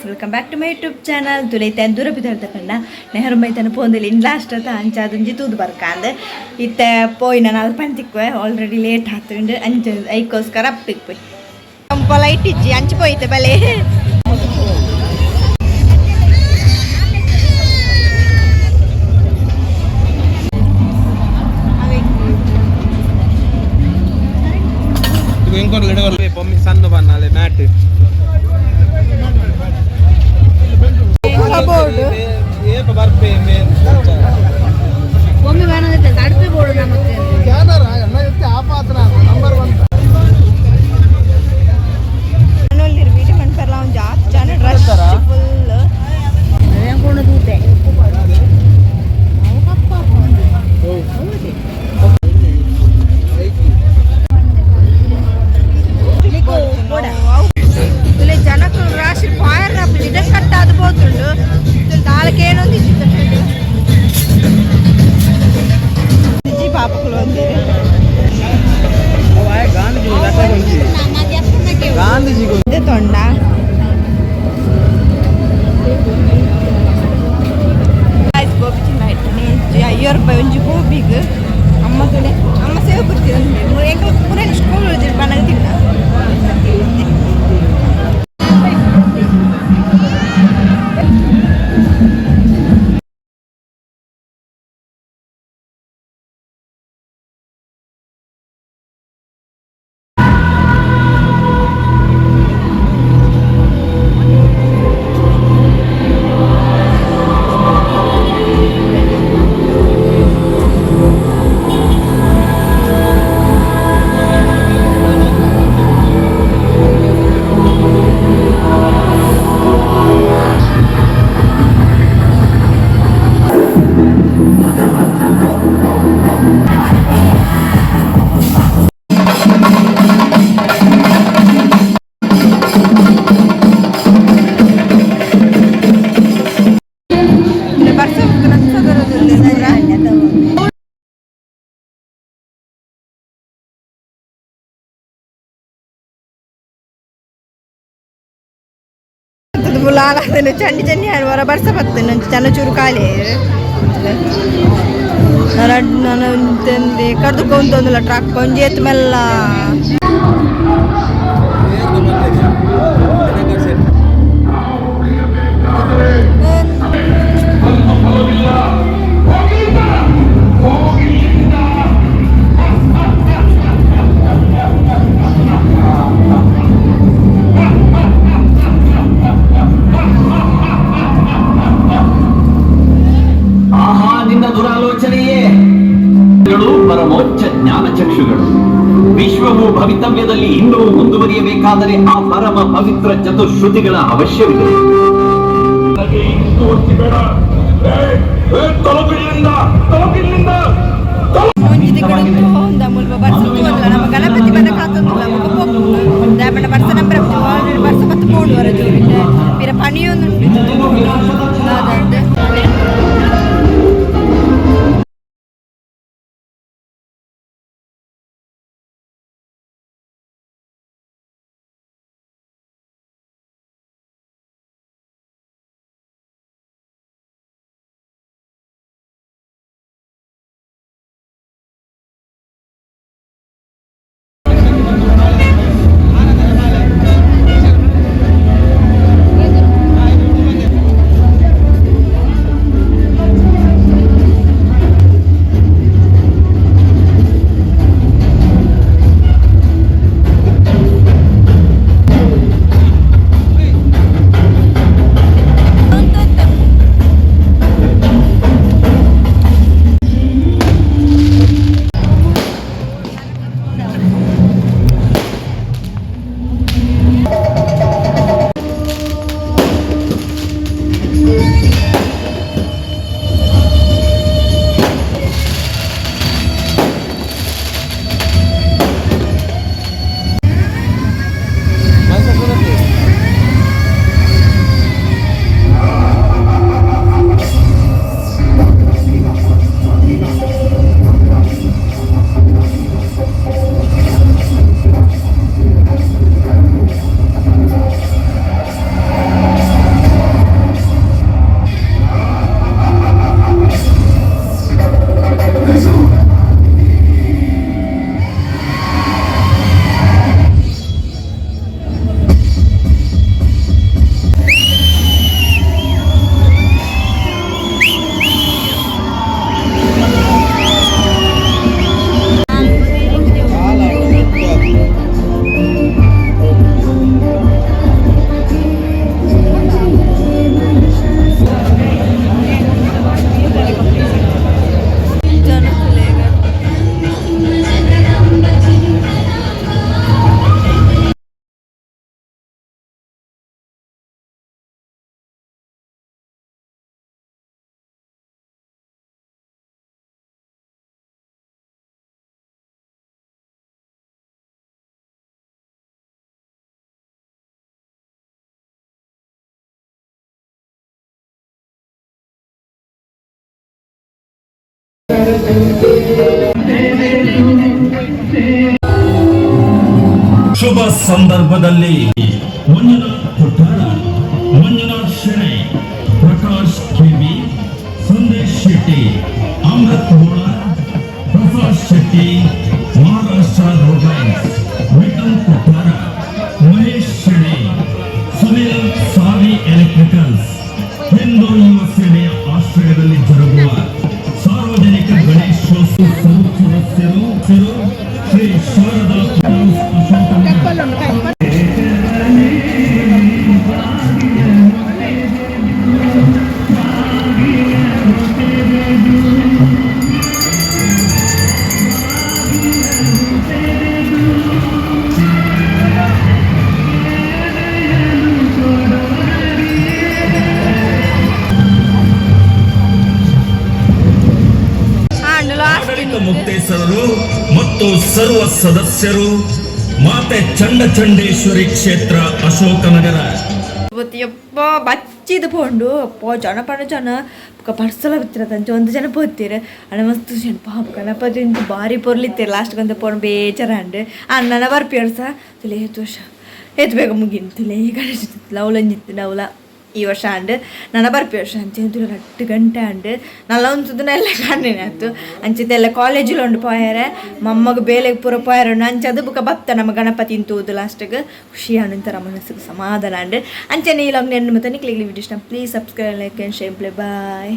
Guys, welcome back to my YouTube channel. ತುಲೈತೆ ದೂರ ಪಂಡ ನೆಹರು ಮೈದಾನ ಪೋಂದಿಲ್ಲ ಇನ್ ಲಾಸ್ಟ್ ಅತ್ತ ಅಂಚಾದೊಂಜಿ ತೂದು ಬರ್ಕಾಂದ್ ಇತ್ತೆ ಪೋಯಿನ ನಾಲ್ ತಿಕ್ವೆ ಆಲ್ರೆಡಿ ಲೇಟ್ ಆತುಂಡು ಅಂಚ ಐಕೋಸ್ಕರ ಅಪ್ಪಿಕ್ಪೆ ಕಂಪ ಲೈಟ್ ಇಜ್ಜಿ ಅಂಚು ಪೋಯ್ತೆ ಬಲೆ. ಬೊಮ್ಮೆ ಸಣ್ಣ ಬನ್ನಾಲೆ ಮ್ಯಾಟ್. ಬೋರ್ಡ್. ಏಪ ಬರ್ಪೆ. ಒಮ್ಮೆ ಬೇಡ ತಡುಪೆ ಬೋರ್ಡು ನಮಕ್. Number one. ವೀಡಿಯೋ ಮನ್ಪೆರ್ಲ ಒಂಜಿ ಆತ್ ಜನ ರಶ್ ಫುಲ್. ಕೊಂಡು ದೂತೆ. ತುಲೆ ಜನಕ್ಕಲು ರಾಶಿ ಫೈರ್ ಇಡ ಕಟ್ಟಾದ ಪೋತುಂಡು ದಾಳಕೇನೊಂದು ಇಜ್ಜಿ ಪಾಪకులు ಒಂದಿರು. ಗಾಂಧೀಜಿ ಗಾಂಧೀಜಿ. ಇದೆ ತೊಂಡ ಗೋಬಿ ಚಿನ್ನ ಇಟ್ಟನೆ 50 ರೂಪಾಯಿ ಒಂಜಿ ಗೋಬಿಗ್. ಅಮ್ಮ ತುಲೆ ಅಮ್ಮ ಸೇವೆ ಪುರ್ತಿ ಎಂಕಲ್ ಪೂರ ಸ್ಕೂಲ್ ಬಣ್ಣಗ ತಿನ್ನ. ಬರ್ಸ ಪೂರ. ಚಂಡಿ ಚಂಡಿ ಹೊರ ಬರ್ಸ ಬರ್ತೇನೆ ಚನ್ನ ಚೂರು ಖಾಲಿ. ನಾನು ಕಡ್ದುಕೊಂತೊಂದಿಲ್ಲ ಟ್ರಕ್ ಒಂಜಿ ಎತ್ತು ಮೆಲ್ಲ. ಆಹಾ, ನಿನ್ನ ದುರಾಲೋಚನೆಯೇ ಗಳು ಪರಮೋಚ್ಚ ಜ್ಞಾನಚಕ್ಷುಗಳು. ವಿಶ್ವವು ಭವಿತವ್ಯದಲ್ಲಿ ಇನ್ನೂ ಮುಂದುವರಿಯಬೇಕಾದರೆ ಆ ಪರಮ ಪವಿತ್ರ ಚತುಶ್ರುತಿಗಳ ಅವಶ್ಯವಿದೆ. ಒಂಜಿ ದಿಕ್ಕಡು ಒಂದ ಮುಲ್ಪ ಬರ್ಸ ತೂವಲ್ಲ ನಮ್ಮ ಗಣಪತಿ ಬನ್ನ ಕಾತೊಂದುಲ್ಲ ಬೊಕ ಪೋಪುಂಡು ದಾಯೆಪಂಡ ಬರ್ಸ ನಂಬರ ಆಲ್ರೆಡಿ ಬರ್ಸ ಪತ್ತು ಪೋಂಡು ವರ ಜೋರಿಟ್ಟೆ ಪಿರ ಪನಿಯೊಂದುಂಡು ದಾದಂದ್. ಶುಭ ಸಂದರ್ಭದಲ್ಲಿ Manjunath Kottara, Manjunath Shenoy, Prakash KV, Sandesh Shetty, Amrit Bola, Prasad Shetty, Maharashtra road lines, Vithal Kottar, Mahesh Shenoy, Sunil Savi electricals, Hindu ಯುವ ಸೇನೆಯ ಆಶ್ರಯದಲ್ಲಿ ಜರುಗುವ ಸಾರ್ವಜನಿಕ ಗಣೇಶೋತ್ಸವ ಸದಸ್ಯರು ಶ್ರೀ ಶಾರದಾ ಅಶೋಕನಗರ. ಆಡಳಿತ ಮುಕ್ತೇಸರರು ಮತ್ತು ಸರ್ವ ಸದಸ್ಯರು, ಮಾತೆ ಚಂಡಚಂಡೇಶ್ವರಿ ಕ್ಷೇತ್ರ, ಅಶೋಕನಗರ. ಯಪ್ಪ, ಬಚ್ಚಿದ್ ಪೋಂಡು. ಅಪ್ಪ, ಜನ ಪಂಡ ಜನ. ಬೊಕ ಬರ್ಸಲ ಬತ್ತಿರತ್ತ, ಅಂಚ ಒಂದು ಜನ ಪೋತೀರ್. ಅಣ್ಣ, ಮಸ್ತ್ ಜನ ಪಾಪ. ಗಣಪತಿ ಇಂತು ಬಾರಿ ಪೊರ್ಲಿತ್ತೆರ್. ಲಾಸ್ಟ್ ಒಂತೆ ಪೋಂಡು, ಬೇಜಾರಾಂಡ್. ಅಣ್ಣನ ಬರ್ಪಿ ವರ್ಷ ತುಲೆ. ಏತ್ ವರ್ಷ, ಏತ್ ಬೇಗ ಮುಗಿಂದು ತುಲೆ. ಗಣೇಶ ಅವ್ಲೊಂಜಿತ್ತು, ಅವ್ಲ ಈ ವರ್ಷ ಆಂಡ್. ನನ ಬರ್ಪಿ ವರ್ಷ ಅಂಚೆ ತುಲೆ. 2 ಗಂಟೆ ಆಂಡ್. ನಲ್ಲ ಉಂತುದು ಎಲ್ಲ ಕಾಣೇನೆ ಆತು. ಅಂಚಿತೆಲ್ಲ ಕಾಲೇಜಿಲ್ ಉಂಡು ಪೋಯರೆ, ಮೊಮ್ಮಗ ಬೇಲೆಗ್ ಪೂರ ಪೋಯರೆ ಉಂಡು. ಅಂಚದು ಬುಕ ಬತ್ತ ನಮ್ಮ ಗಣಪತಿ ತೂದು ಲಾಸ್ಟ್ಗೆ ಖುಷಿ ಆಂಡ್, ಒಂಥರ ಮನಸ್ಸಿಗೆ ಸಮಾಧಾನ ಆಂಡ್. ಅಂಚನೆ ಈ ಲಾಗ್ ನೆನ್ನು ಮತ್ತೆ ನಿಕ್ಲೆಗ್ ವಿಡಿಯೋ ಇಷ್ಟ, please subscribe, like and share. Bye.